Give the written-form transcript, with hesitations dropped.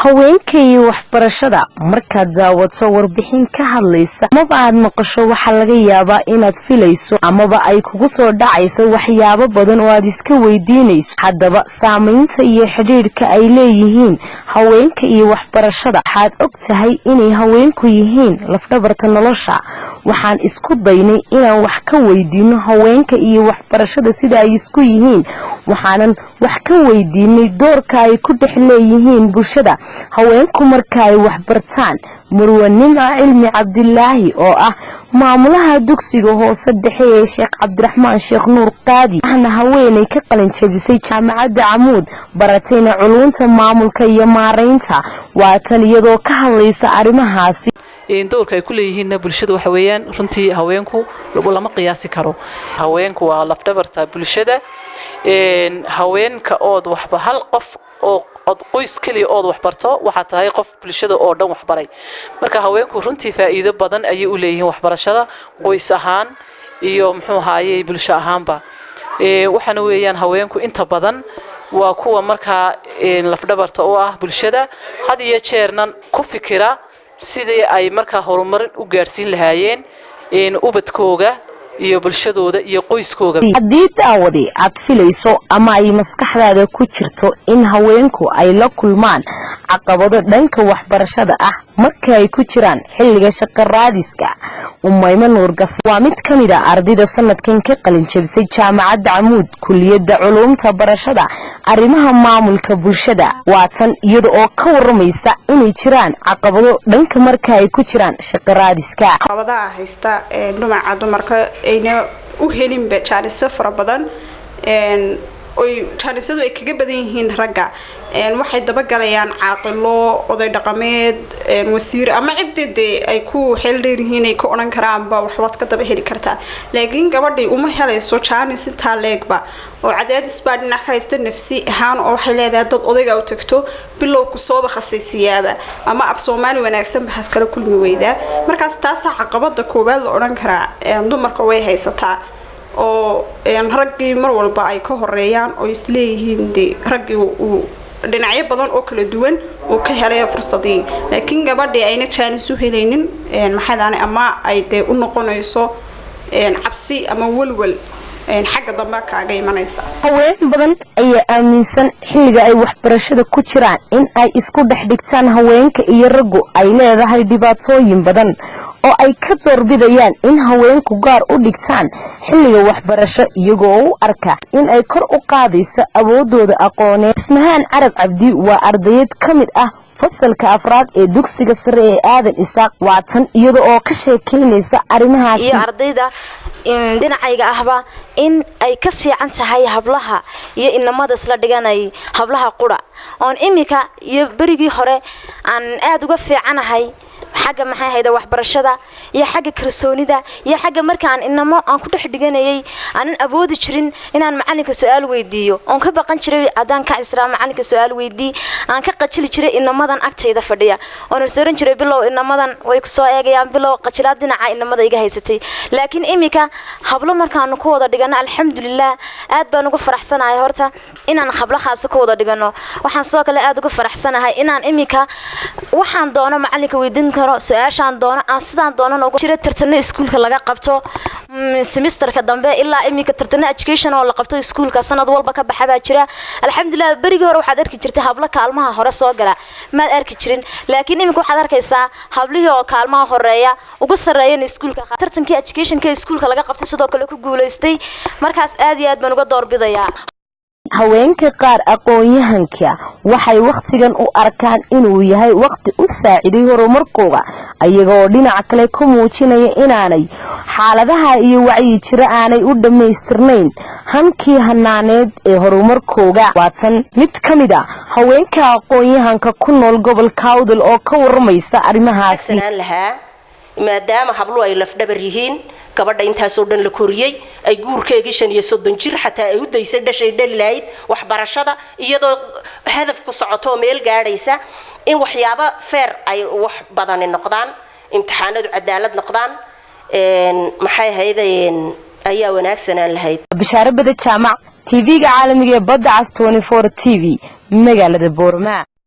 Haweenka iyo waxbarashada. Markaad daawato warbixin ka hadlaysa amaba aad maqasho, waxaa laga yaabaa inaad filayso amaba ay kugu soo dhacayso waxyaabo badan oo aad iska weydiinayso. Haddaba, saamaynta iyo xidhiidhka ay leeyihiin haweenka iyo waxbarashada. Waxaad og tahay inay haweenku yihiin lafdhabarta nolosha. Waxaan isku daynay inaan wax ka weydiino haweenka iyo waxbarashada sida ay isku yihiin. Waxaanan wax ka weydiinay doorka ay ku dhex leeyihiin bulshada haweenku marka ay waxbartaan. Marwe Nimca Cilmi Cabdilaahi, oo ah maamulaha dugsiga hoose dhexe ee Sheekh Cabdiraxmaan Sheekh Nuur Qaadi, ahna haweenay ka qalin jabisay Jaamacadda Camuud, baratayna culuunta maamulka iyo maaraynta, waatan iyadoo ka hadlaysa arrimahaasi. Doorka ay ku leeyihiinna bulshada waxa weeyaan, runtii haweenku lama qiyaasi karo. Haweenku waa lafdhabarta bulshada. Haweenka ood waxba, hal qof oo od qoys keliya ood waxbarto, waxaa tahay qof bulshada oo dhan waxbaray. Marka haweenku runtii faa'iido badan ayay u leeyihiin waxbarashada, qoys ahaan iyo, muxuu ahaayey, bulsho ahaanba. Waxaana weeyaan, haweenku inta badan waa kuwa markaa lafdhabarta u ah bulshada, had iyo jeerna ku fikira sidii ay markaa horumarin u gaadhsiin lahaayeen ubadkooga iyo bulshadooda iyo qoyskooga. Haddii, daawadi, aad filayso ama ay maskaxdaada ku jirto in haweenku ay la kulmaan caqabado dhanka waxbarashada ah marka ay ku jiraan xilliga shaqo raadiska, Umaymo Nuurgas waa mid ka mid a ardayda sanadkan ka qalin jabisay Jaamacadda Camuud, kuliyadda culuumta barashada arrimaha maamulka bulshada. Waatan iyada oo ka waramaysa inay jiraan caqabado dhanka marka ay ku jiraan shaqo raadiska. Caqabadaha haysta dhinaca dumarka, ayna u helinba jaanisyo fara badan, oy jaanisadu ay kaga badan yihiin ragga, waxay dabagalayaan caaqilo, oday dhaqameed, wasiir ama ciddii dee ay ku xeel dheer yihiin, ay ka odhan karaanba waxbaad ka daba heli kartaa. Laakiin gabadhii uma helayso jaanis intaa leegba, oo cadaadis baa dhinac ka haysta nafsi ahaan, oo waxay leedahay dad odayga u tagto bilow kusooba khasaysiyaaba ama af Soomaali wanaagsan ba kala kulmi weydaa. Markaas taasaa caqabada koowaad la odhan karaa dumarka way haysataa, oo raggii mar walba ay ka horeeyaan, oo isleeyihiin dee raggii uu dhinacyo badan oo kala duwan uu ka helay fursadii, laakiin gabadhii ayna jaanis u helaynin, maxaydaane, ama ay dee u noqonayso cabsi ama walwal xagga dambe kaaga imanaysa. Haween badan ayaa aaminsan xilliga ay waxbarashada ku jiraan in ay isku dhex dhigtaan haweenka iyo raggu ay leedahay dhibaatooyin badan, oo ay ka doorbidayaan in haweenku gaar u dhigtaan xilliga waxbarasho, iyagoo u arka in ay kor u qaadayso awoodooda aqooneed. Ismahaan Carab Cabdi waa ardayad ka mid ah fasalka afraad ee dugsiga sare ee Aadan Isaaq. Waatan iyada oo ka sheekaynaysa arrimahaasi. Iyo ardayda dhinacayga ahba in ay ka fiican tahay hablaha iyo inamada isla dhiganay hablaha qura, oon iminka iyo berigii hore aan aada uga fiicanahay xagga, maxay ahayda, waxbarashada iyo xagga kalsoonida iyo xagga markaan inamo aan ku dhex dhiganayay aanan awoodi jirin inaan macalinka su-aal weydiiyo, oon ka baqan jiray haddaan ka israa macalinka su-aal weydii, aan ka qajili jiray inamadan agtayda fadhiya, oonan sooran jiray bilow inamadan way kusoo eegayaan, bilow qajilaad dhinaca inamada iga haysatay. Laakiin iminka hablo markaanu ku wada dhigano, alxamdulilah, aad baan uga faraxsanahay horta inaan hablo khaasa ku wada dhigano. Waxaan sidoo kale aad uga faraxsanahay inaan iminka waxaan doono macalinka weydiin karo, su-aashaan doono aan sidaan doonan ugu jira. Tartano iskuulka laga qabto semesterka dambe ilaa iminka, tartano education oo la qabto iskuulka sanad walba ka baxa baa jira, alxamdulilah. Berigii hore waxaad arki jirtay hablo kaalmaha hore soo gala maad arki jirin, laakiin iminka waxaad arkaysaa hablihii oo kaalmaha horeeya ugu sarreeyana iskuulka, tartankii educationka iskuulka laga qabtay sidoo kale ku guulaystay. Markaas aad iyo aad baan uga doorbidayaa. Haweenka qaar aqoon-yahanka waxay wakhtigan u arkaan inuu yahay wakhti u saaciday horumarkooda, ayagoo dhinaca kale ku muujinaya inaanay xaaladaha iyo wacyi jiro aanay u dhammaystirnayn hankii hanaaneed ee horumarkooga. Waatan mid ka mid a haweenka aqoon-yahanka ku nool gobolka Awdal oo ka waramaysa arrimahaasi. Lahaa maadaama habluhu ay lafdhabar yihiin, gabadha intaasoo dhan la koriyey, ay guurkeegii 35 jir xataa ay u daysay dhashay dhali lahayd, waxbarashada iyadoo hadaf ku socoto oo meel gaadhaysa, in waxyaabo feer ay wax badani noqdaan, imtixaanadu cadaalad noqdaan, maxay ahayd, ayaa wanaagsanaan lahayd. Bishaaro Bada Jaamac, TV-ga caalamiga ee Badda Cas 24 TV, magaalada Boorama.